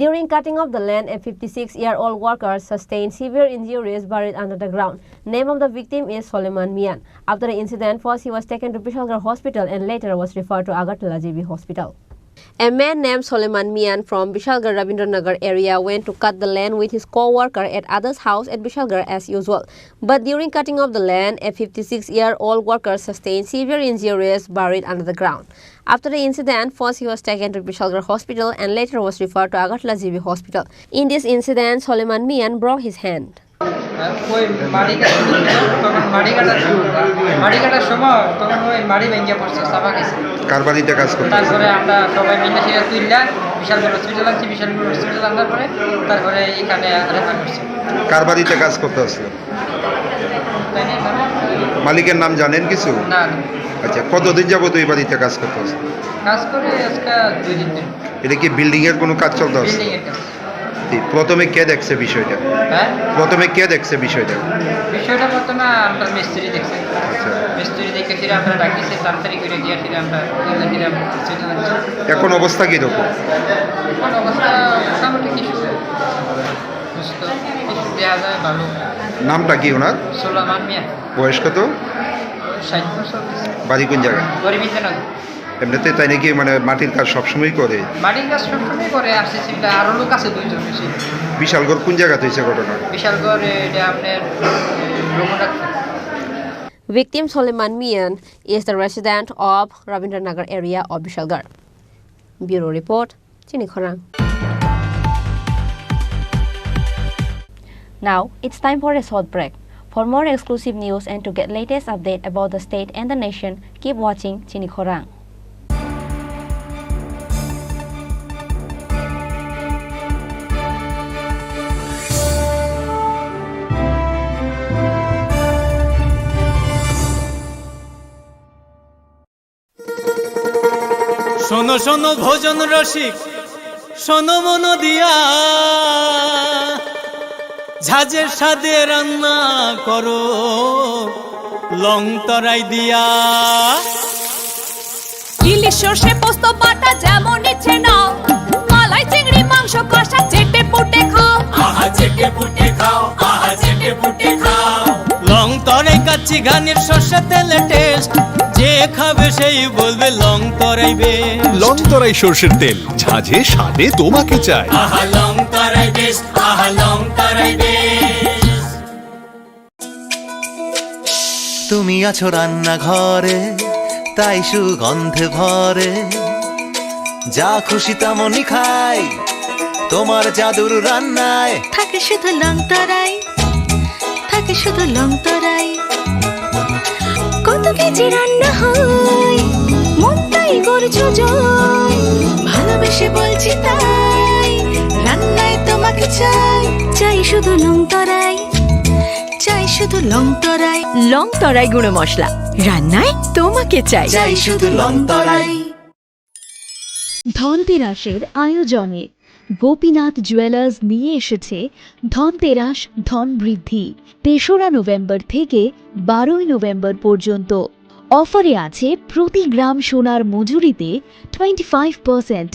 During cutting of the land, a fifty-six-year-old worker sustained severe injuries buried under the ground. Name of the victim is Soleman Mian. After the incident, first he was taken to Bishalgarh Hospital and later was referred to Agartala G B Hospital. A man named Soleman Mian from Bishalgarh Rabindranagar area went to cut the land with his co-worker at other's house at Bishalgarh as usual. But during cutting of the land, a fifty-six-year-old worker sustained severe injuries buried under the ground. After the incident, first he was taken to Bishalgarh Hospital and later was referred to Agartala G B Hospital. In this incident, Soleman Mian broke his hand. ওই মাটি কাটা, তখন মাটি কাটার, মাটি কাটার সময় তখন ওই মাটি ভেঙে পড়ছে, চাপা গেছে। কার বাড়িতে কাজ করতে? তারপরে আমরা সবাই মিলে সেটা তুললাম, বিশালগড় হসপিটাল আনছি, বিশালগড় হসপিটাল আনার পরে তারপরে এখানে রেফার করছি। কার বাড়িতে কাজ করতে আসলো? তাই না? মালিকের নাম জানেন কিছু? না, না। আচ্ছা, কতদিন যাবত ওই বাড়িতে কাজ করতে আসলো? কাজ করে আজকে দুই দিন দিন। এটা কি বিল্ডিং এর কোনো কাজ চলতে আসলো? বিল্ডিং এর কাজ। প্রথমে কে দেখছে বিষয়টা? হ্যাঁ? প্রথমে কে দেখছে বিষয়টা? বিষয়টা প্রথমে আমরা মিস্ত্রি দেখছি। আচ্ছা। মিস্ত্রি দেখে ফিরে আমরা ডাকিছি, তাড়াতাড়ি করে গিয়ে ফিরে আমরা বললাম, ফিরে আমরা সিটি হচ্ছে। এখন অবস্থা কিরকম? এখন অবস্থা মোটামুটি কিছু সুস্থ, কিছু দেয়া যায় ভালো। নামটা কি ওনার? সুলাইমান মিয়া। বয়স কত? ষাট বছর। বাড়ি কোন জায়গায়? গরিবিদ্যানগর। এমনিতে তাই নাকি মানে মাটির কাজ সবসময় করে? মাটির কাজ সবসময় করে, আসছে সেটা আরো লোক আছে দুইজন বেশি। বিশালগড় কোন জায়গাতে হয়েছে ঘটনা? বিশালগড়, এটা আপনার, এ, Raghunath. Victim Suleiman Mian is the resident of Rabindranagar area of Bishalgarh. Bureau report, Chini Khorang. Now, it's time for a short break. For more exclusive news and to get latest update about the state and the nation, keep watching Chini Khorang. শোনো শোনো ভোজন রসিক, শোনো মন দিয়া, ঝাঁঝের স্বাদে রান্না করো লং তরাই দিয়া। ইলিশ সর্ষে পোস্ত বাটা যেমন ইচ্ছে নাও, মালাই চিংড়ি মাংস কষা চেটে পুটে খাও। আহা চেটে পুটে খাও, আহা চেটে পুটে খাও। লং তরাই কাচ্চি ঘানির সর্ষে তেলে টেস্ট, যে খাবে সেই বলবে লং তরাই বেস্ট। লং তরাই সর্ষের তেল, ঝাঁঝে স্বাদে তোমাকে চাই। আহা লং তরাই বেস্ট, আহা লং তরাই বেস্ট। তুমি আছো রান্নাঘরে, তাই সুগন্ধে ভরে। যা খুশি তেমনই খাই তোমার জাদুর রান্নায়। থাকে শুধু লং তরাই, থাকে শুধু লং তরাই। কত কেজি রান্না হয়, মন তাই করছো জয়। ভালোবেসে বলছি তাই, রান্নায় তোমাকে চাই। চাই শুধু লং তরাই, চাই শুধু লং তরাই। লং তরাই গুঁড়ো মশলা, রান্নায় তোমাকে চাই। চাই শুধু লং তরাই। ধনতেরাসের আয়োজনে গোপীনাথ জুয়েলার্স নিয়ে এসেছে ধনতেরাস ধন বৃদ্ধি। তেসরা নভেম্বর থেকে বারোই নভেম্বর পর্যন্ত অফারে আছে প্রতি গ্রাম সোনার মজুরিতে টোয়েন্টি ফাইভ পার্সেন্ট,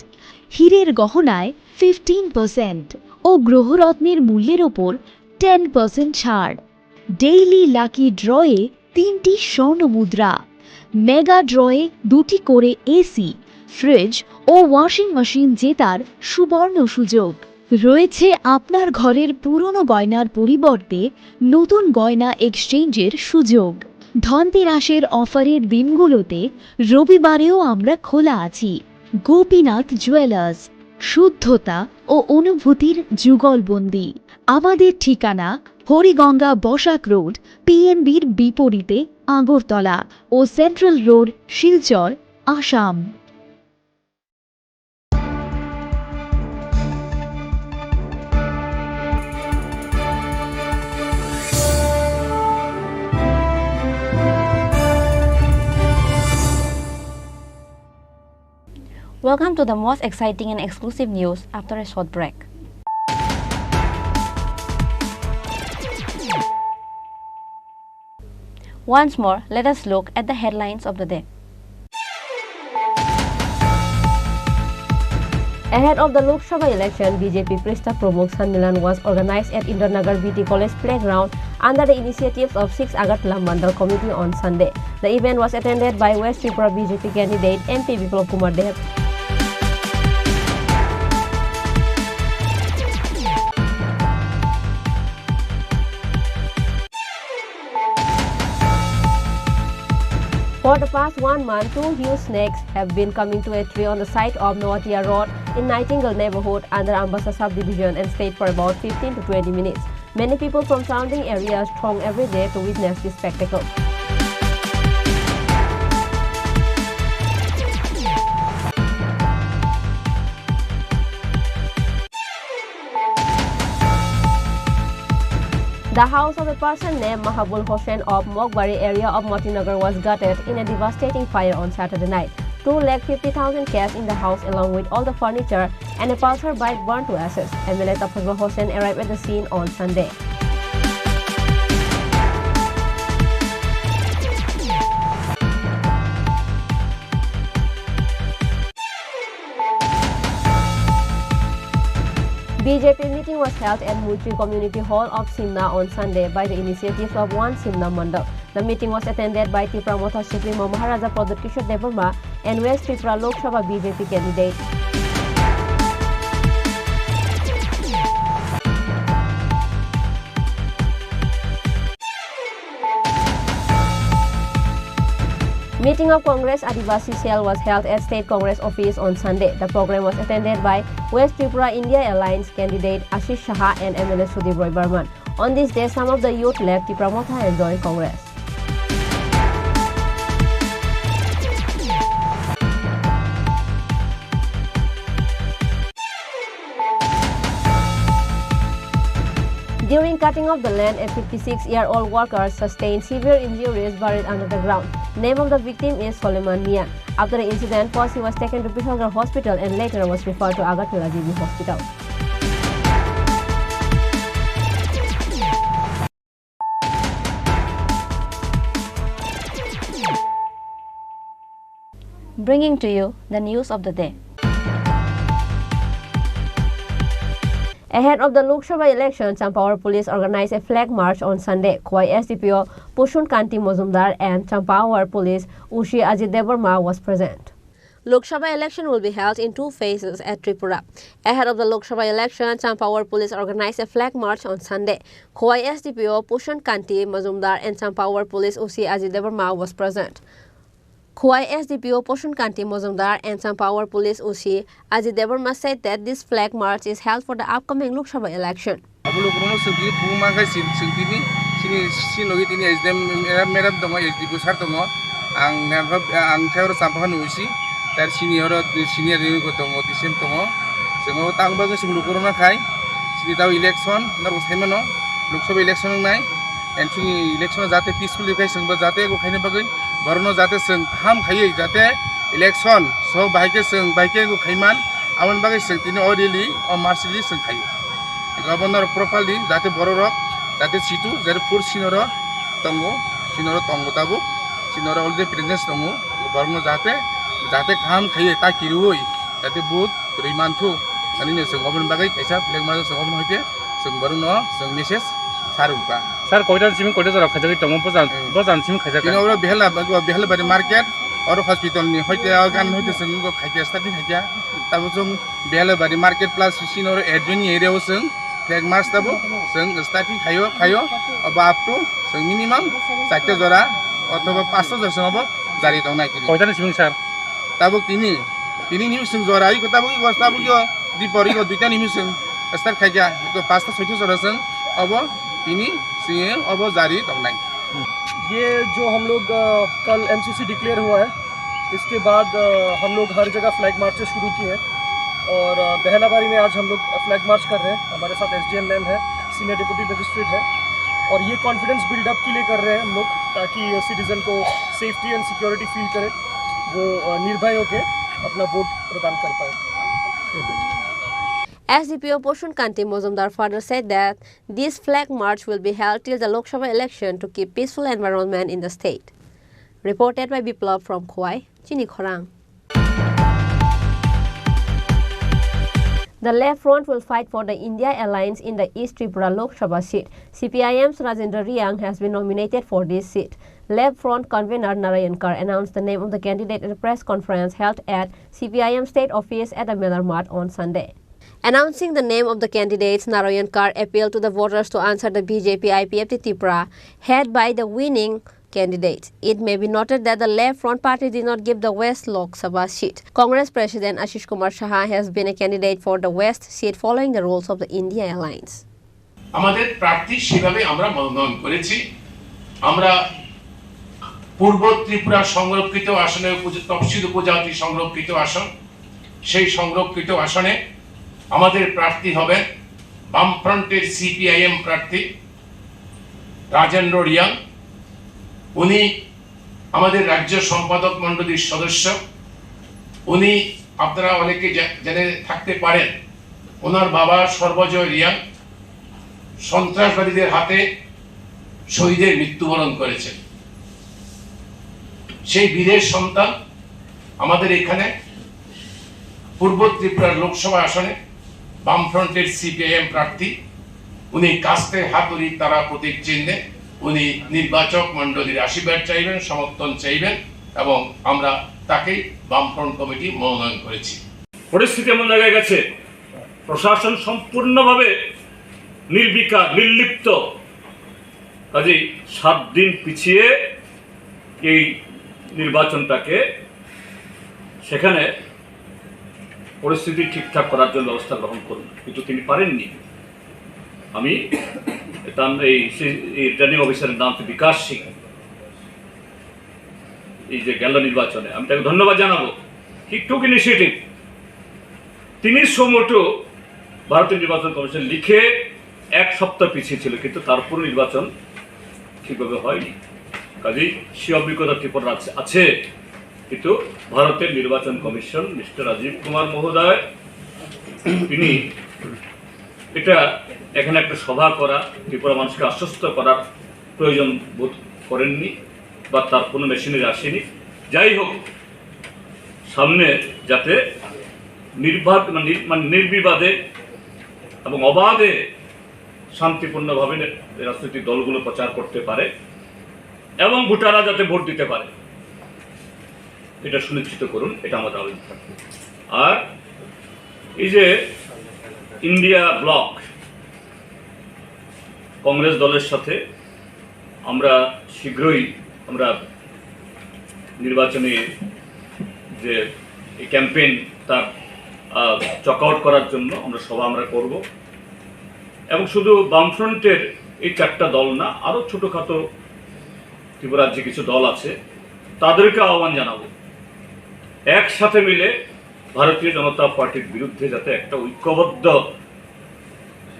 হীরের গহনায় ফিফটিন পার্সেন্ট ও গ্রহরত্নের মূল্যের ওপর টেন পার্সেন্ট ছাড়। ডেইলি লাকি ড্রয়ে তিনটি স্বর্ণ মুদ্রা, মেগা ড্রয়ে দুটি করে এসি, ফ্রিজ ও ওয়াশিং মেশিন জেতার সুবর্ণ সুযোগ। রয়েছে আপনার ঘরের পুরনো গয়নার পরিবর্তে নতুন গয়না এক্সচেঞ্জের সুযোগ। ধনতেরাসের অফারের দিনগুলোতে রবিবারেও আমরা খোলা আছি। গোপীনাথ জুয়েলার্স, শুদ্ধতা ও অনুভূতির যুগলবন্দি। আমাদের ঠিকানা হরিগঙ্গা বসাক রোড, পিএনবির বিপরীতে আগরতলা ও central road, Silchar, Assam. Welcome to the most exciting and exclusive news after a short break. Once more, let us look at the headlines of the day. Ahead of the Lok Sabha election, B J P Prista Pramukh Sanmilan was organized at Indiranagar B T College playground under the initiatives of six Agartala Mandal Committee on Sunday. The event was attended by West Tripura B J P candidate M P Biplab Kumar Deb. For the past one month, two huge snakes have been coming to a tree on the side of Noatia Road in Nightingale neighborhood under Ambassa subdivision and stayed for about fifteen to twenty minutes. Many people from surrounding areas throng every day to witness this spectacle. The house of a person named Mahabul Hossain of Mokbari area of Motinagar was gutted in a devastating fire on Saturday night. two lakh fifty thousand cash in the house along with all the furniture and a Pulsar bike burned to ashes. M L A Tafazzal Hossain arrived at the scene on Sunday. B J P meeting was held at Muitri Community Hall of Simna on Sunday by the initiatives of One Simna Mandal. The meeting was attended by Tipra Motha Supremo Maharaja Pradyut Kishore Debbarma and West Tripura Lok Sabha B J P candidate. Meeting of Congress Adivasi Cell was held at State Congress Office on Sunday. The program was attended by West Tripura India Alliance candidate Ashish Saha and M L A Sudip Roy Barman. On this day, some of the youth left Tipra Motha and joined Congress. During cutting of the land, a fifty-six-year-old worker sustained severe injuries buried under the ground. Name of the victim is Soleman Mian. After the incident, first he was taken to Bihalgarh Hospital and later was referred to Agartala G B Hospital. Bringing to you the news of the day. Ahead of the Lok Sabha election, Champawar police organized a flag march on Sunday. Khowai S D P O Pushun Kanti Mojumdar and Champawar police O C Ajit Debbarma was present. Lok Sabha election will be held in two phases at Tripura. Ahead of the Lok Sabha election, Champawar police organized a flag march on Sunday. Khowai S D P O Pushun Kanti Mojumdar and Champawar police O C Ajit Debbarma was present. Khowai S D P O Pushun Kanti Mojumdar and Champawar police O C Ajit Debbarma said that this flag march is held for the upcoming Lok Sabha election. Abo lukurokno chwng tini phunukma khe chwng, chwng tini, chini, chini logi tini S D M madam, madam tongo, S D P O sir tongo. Ang, ang khe oro Champakha ni O C, tar senior, senior ni tongo, T C M tongo. Chwng o tang bagwi chwng lukurokno khai, chini tao election, norok sai mano, Lok Sabha election wngnai. And chini election jate peacefully khai chwngbo jate abo khaina bagwi, borokno jate chwng kaham khaiwi jate election so bahai khe chwng bahai khe abo khaiman, aboni bagwi chwng tini o rally, o march rally chwng khaio. Governor properly jate bororok jate situ, jate force sinoro tongo, sinoro tongo tabuk, sinoro already presence tongo, borokno jate, jate kaham khaiwi ta kiriwi jate vote rwi manthu, ani no chwng oboni bagwi kaisa flag march chwng oboni hoite chwng borokno chwng message sa rwkha. Sir, koita simi koita jora khaijagwi tongo, bojan, hmm, bojan simi khaijak. Tini oro Behela, Behelabari market, oro hospital ni hoite, o gan hoite chwng khaikha, starting khaikha. Tabuk chwng Behelabari market plus sini oro adjoining area o chwng flag march tabuk chwng starting khaio, khaio. Obo up to chwng minimum charta jora othoba pasta jora chwng obo jari tongnai tini. Koita ni simi sir? Tabuk tini, tini ni chwng jora iko tabuk iko tabuk iko dipor iko duita ni chwng start khaikha, iko pasta soita jora chwng obo tini chwng obo jari tongnai. ये जो हम लोग, अ, कल MCC declare हुआ है, इसके बाद, अ, हम लोग हर जगह फ्लैग मार्चेस शुरू किए हैं और, अ, बहलाबारी में आज हम लोग फ्लैग मार्च कर रहे हैं। हमारे साथ एसडीएम मैम है, सीनियर डिप्टी मजिस्ट्रेट है और ये कॉन्फिडेंस बिल्डअप के लिए कर रहे हैं हम लोग, ताकि सिटीजन को सेफ्टी एंड सिक्योरिटी फील करे, वो, अ, निर्भय होके अपना वोट प्रदान कर पाए। S D P O Pushun Kanti Mojumdar further said that this flag march will be held till the Lok Sabha election to keep peaceful environment in the state. Reported by Biplab from Khowai, Chini Khorang. The Left Front will fight for the India Alliance in the East Tripura Lok Sabha seat. C P I M's Rajendra Reang has been nominated for this seat. Left Front convener Narayan Kar announced the name of the candidate at a press conference held at C P I M state office at the Melar Mart on Sunday. Announcing the name of the candidates, Narayan Kar appealed to the voters to answer the B J P I P F T Tripura, head by the winning candidate. It may be noted that the Left Front Party did not give the West Lok Sabha seat. Congress President Ashish Kumar Saha has been a candidate for the West seat following the rules of the India Alliance. আমাদের প্রার্থী সেভাবে আমরা মনোনয়ন করেছি। আমরা পূর্ব ত্রিপুরা সংরক্ষিত আসনে উপজ-, তফসিল উপজাতি সংরক্ষিত আসন, সেই সংরক্ষিত আসনে আমাদের প্রার্থী হবেন বামফ্রন্টের সিপিআইএম প্রার্থী রাজেন্দ্র রিয়াং। উনি আমাদের রাজ্য সম্পাদক মণ্ডলীর সদস্য, উনি, আপনারা অনেকে জে- জেনে থাকতে পারেন, ওনার বাবা সর্বজয় রিয়াং সন্ত্রাসবাদীদের হাতে শহীদের মৃত্যুবরণ করেছেন। সেই বীরের সন্তান আমাদের এখানে পূর্ব ত্রিপুরার লোকসভা আসনে বামফ্রন্টের সিপিআইএম প্রার্থী। উনি কাস্তে হাতুড়ি তারা প্রতীক চিহ্নে উনি নির্বাচক মণ্ডলীর আশীর্বাদ চাইবেন, সমর্থন চাইবেন, এবং আমরা তাকেই বামফ্রন্ট কমিটি মনোনয়ন করেছি। পরিস্থিতি এমন জায়গায় গেছে, প্রশাসন সম্পূর্ণভাবে নির্বিকার, নির্লিপ্ত। কাজেই সাত দিন পিছিয়ে এই নির্বাচনটাকে সেখানে পরিস্থিতি ঠিকঠাক করার জন্য ব্যবস্থা গ্রহণ করুন, কিন্তু তিনি পারেননি। আমি তার এই সে- এই রিটার্নিং অফিসারের নাম হচ্ছে বিকাশ সিং। এই যে গেল নির্বাচনে, আমি তাকে ধন্যবাদ জানাবো। He took initiative। তিনি সুমোটো ভারতীয় নির্বাচন কমিশন লিখে এক সপ্তাহ পিছিয়ে ছিল, কিন্তু তারপর নির্বাচন ঠিকভাবে হয়নি। কাজেই সে অভিজ্ঞতা ত্রিপুরার আছে, আছে, কিন্তু ভারতের নির্বাচন কমিশন, মিস্টার রাজীব কুমার মহোদয়, তিনি এটা এখানে একটা সভা করা, ত্রিপুরা মানুষকে আশ্বস্ত করার প্রয়োজন বোধ করেননি বা তার কোনো মেশিনারি আসেনি। যাই হোক, সামনে যাতে নির্বাক মানে নির- মানে নির্বিবাদে এবং অবাধে শান্তিপূর্ণভাবে নে- রাজনৈতিক দলগুলো প্রচার করতে পারে এবং ভোটাররা যাতে ভোট দিতে পারে, এটা সুনিশ্চিত করুন, এটা আমাদের আবেদন থাকবে। আর এই যে ইন্ডিয়া ব্লক কংগ্রেস দলের সাথে আমরা শীঘ্রই আমরা নির্বাচনী যে এই ক্যাম্পেইন তার চক আউট করার জন্য আমরা সভা আমরা করব। এবং শুধু বামফ্রন্টের এই চারটা দল না, আরও ছোটোখাটো ত্রিপুরার যে কিছু দল আছে, তাদেরকে আহ্বান জানাবো, একসাথে মিলে ভারতীয় জনতা পার্টির বিরুদ্ধে যাতে একটা ঐক্যবদ্ধ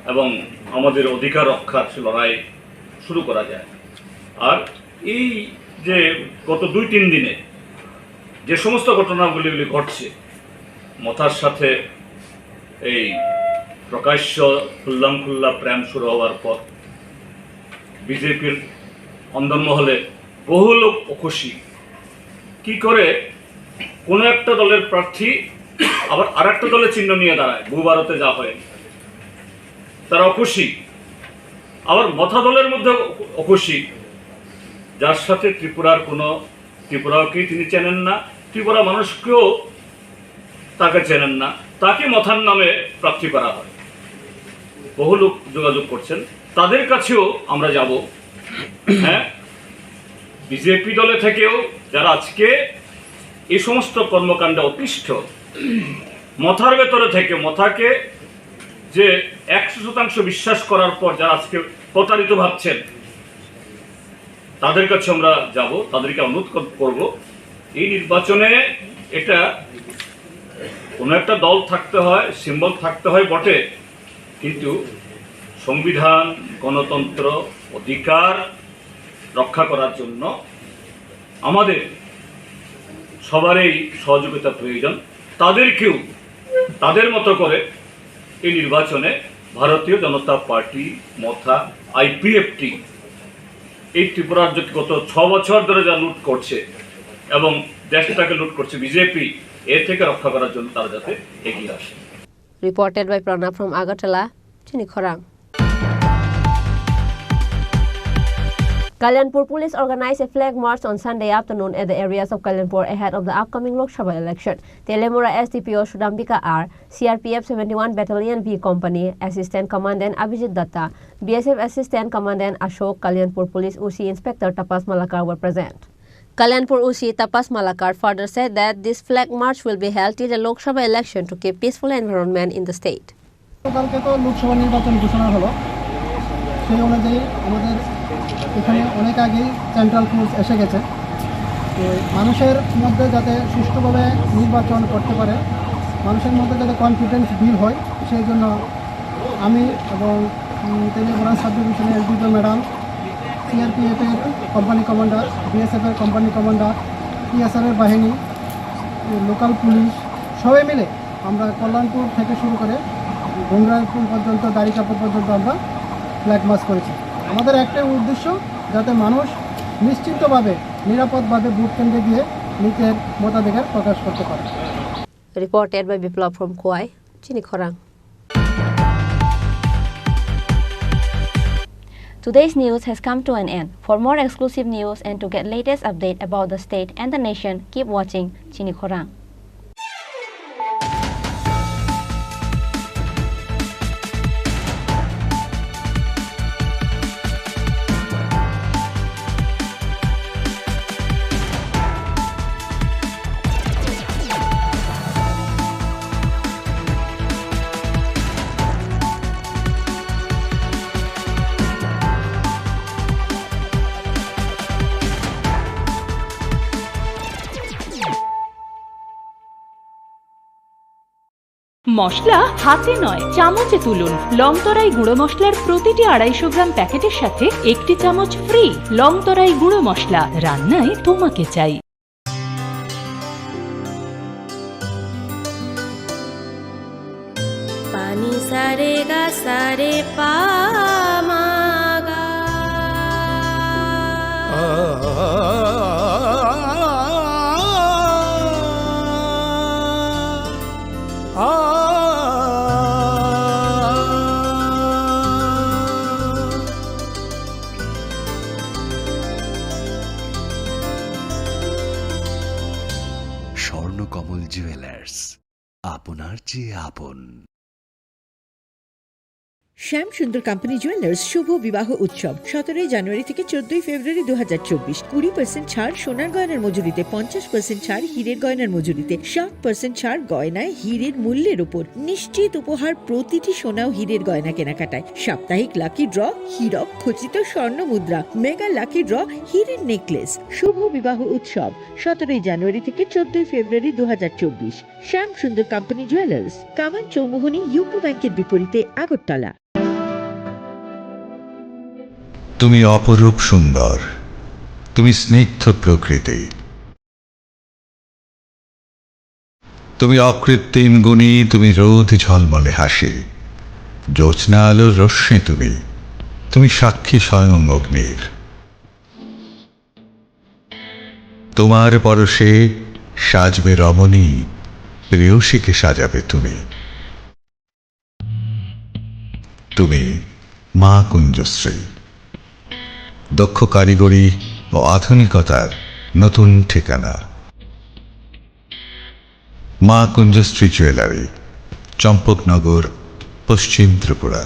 এবং আমাদের অধিকার রক্ষার লড়াই শুরু করা যায়। আর এই যে গত দুই তিন দিনে যে সমস্ত ঘটনাগুলি গুলি ঘটছে, মথার সাথে এই প্রকাশ্য খুল্লাম খুল্লা প্রেম শুরু হওয়ার পর বিজেপির অন্দরমহলে বহু লোক অখুশি। কি করে কোনো একটা দলের প্রার্থী আবার আর একটা দলের চিহ্ন নিয়ে দাঁড়ায়, ভূ ভারতে যা হয়, তারা অখুশি। আবার মথা দলের মধ্যে অখুশি, যার সাথে ত্রিপুরার কোনো, ত্রিপুরাকেই তিনি চেনেন না, ত্রিপুরা মানুষকেও তাকে চেনেন না, তাকে মথার নামে প্রার্থী করা হয়। বহু লোক যোগাযোগ করছেন, তাদের কাছেও আমরা যাব। হ্যাঁ, বিজেপি দলে থেকেও যারা আজকে এই সমস্ত কর্মকাণ্ডে অতিষ্ঠ, মথার ভেতরে থেকে মথাকে যে একশো শতাংশ বিশ্বাস করার পর যারা আজকে প্রতারিত ভাবছেন, তাদের কাছে আমরা যাব, তাদেরকে অনুরোধ কর- করব, এই নির্বাচনে এটা কোনো একটা দল থাকতে হয়, সিম্বল থাকতে হয় বটে, কিন্তু সংবিধান, গণতন্ত্র, অধিকার রক্ষা করার জন্য আমাদের সবারই সহযোগিতা প্রয়োজন। তাদেরকেও তাদের মতো করে এই নির্বাচনে ভারতীয় জনতা পার্টি, মথা, আইপিএফটি এই ত্রিপুরার যে গত ছ বছর ধরে যা লুট করছে এবং দেশটাকে লুট করছে বিজেপি, এর থেকে রক্ষা করার জন্য তারা যাতে এগিয়ে আসে। Reported by Pranab from Agartala, Chini Khorang. Kalyanpur police organized a flag march on Sunday afternoon at the areas of Kalyanpur ahead of the upcoming Lok Sabha election. Telemura S D P O Sudambika R, C R P F seventy-one Battalion B Company Assistant Commandant Abhijit Datta, B S F Assistant Commandant Ashok, Kalyanpur Police O C Inspector Tapas Malakar were present. Kalyanpur O C Tapas Malakar further said that this flag march will be held till the Lok Sabha election to keep peaceful environment in the state. গতকালকে তো লোকসভা নির্বাচন ঘোষণা হলো, সেই অনুযায়ী আমাদের এখানে অনেক আগেই সেন্ট্রাল ফোর্স এসে গেছে। তো মানুষের মধ্যে যাতে সুষ্ঠুভাবে নির্বাচন করতে পারে, মানুষের মধ্যে যাতে কনফিডেন্স বিল্ড হয়, সেই জন্য আমি এবং, উম, তেলিয়াপাড়া সাব ডিভিশনের এসডিপিও ম্যাডাম, সিআরপিএফের কোম্পানি কমান্ডার, বিএসএফের কোম্পানি কমান্ডার, টিএসআরের বাহিনী, লোকাল পুলিশ সবাই মিলে আমরা কল্যাণপুর থেকে শুরু করে গঙ্গারামপুর পর্যন্ত, দাড়িকাপুর পর্যন্ত আমরা ফ্ল্যাগ মার্চ করেছি। আমাদের একটাই উদ্দেশ্য, যাতে মানুষ নিশ্চিন্তভাবে, নিরাপদভাবে ভোট কেন্দ্রে গিয়ে নিজের মতাধিকার প্রকাশ করতে পারে। Reported by Biplab from Khowai, Chini Khorang. Today's news has come to an end. For more exclusive news and to get latest update about the state and the nation, keep watching Chini Khorang. মশলা হাতে নয়, চামচে তুলুন। লংতরাই গুঁড়ো মশলার প্রতিটি আড়াইশো গ্রাম প্যাকেটের সাথে একটি চামচ ফ্রি। লংতরাই গুঁড়ো মশলা, রান্নায় তোমাকে চাই। Pani sa re ga sa re pa ma ga. Swarnakamal jewellers, আপনার চেয়ে আপন। শ্যাম সুন্দর কোম্পানি জুয়েলার্স শুভ বিবাহ উৎসব সতেরোই জানুয়ারি থেকে চোদ্দই ফেব্রুয়ারি দু হাজার চব্বিশ। কুড়ি পার্সেন্ট ছাড় সোনার গয়নার মজুরিতে, পঞ্চাশ পার্সেন্ট ছাড় হীরের গয়নার মজুরিতে, সাত পার্সেন্ট ছাড় গয়নায় হীরের মূল্যের উপর। নিশ্চিত উপহার প্রতিটি সোনা ও হীরের গয়না কেনাকাটায়। সাপ্তাহিক লাকি ড্র, হীরক খচিত স্বর্ণ মুদ্রা, মেগা লাকি ড্র, হীরের নেকলেস। শুভ বিবাহ উৎসব সতেরোই জানুয়ারি থেকে চোদ্দই ফেব্রুয়ারি দু হাজার চব্বিশ। শ্যাম সুন্দর কোম্পানি জুয়েলার্স, কামান চৌমুহনী ইউকো ব্যাংকের বিপরীতে আগরতলা। তুমি অপরূপ সুন্দর, তুমি স্নিগ্ধ প্রকৃতি, তুমি অকৃত্রিম গুণী, তুমি রোদ ঝলমলে হাসি, জ্যোৎস্না আলোর রশ্মি তুমি, তুমি সাক্ষী স্বয়ং অগ্নির। তোমার পরশে সাজবে রমণী, প্রেয়সীকে সাজাবে তুমি। তুমি মা কুঞ্জশ্রী, দক্ষ কারিগরি ও আধুনিকতার নতুন ঠিকানা। মা কুঞ্জশ্রী জুয়েলারি, চম্পকনগর, পশ্চিম ত্রিপুরা।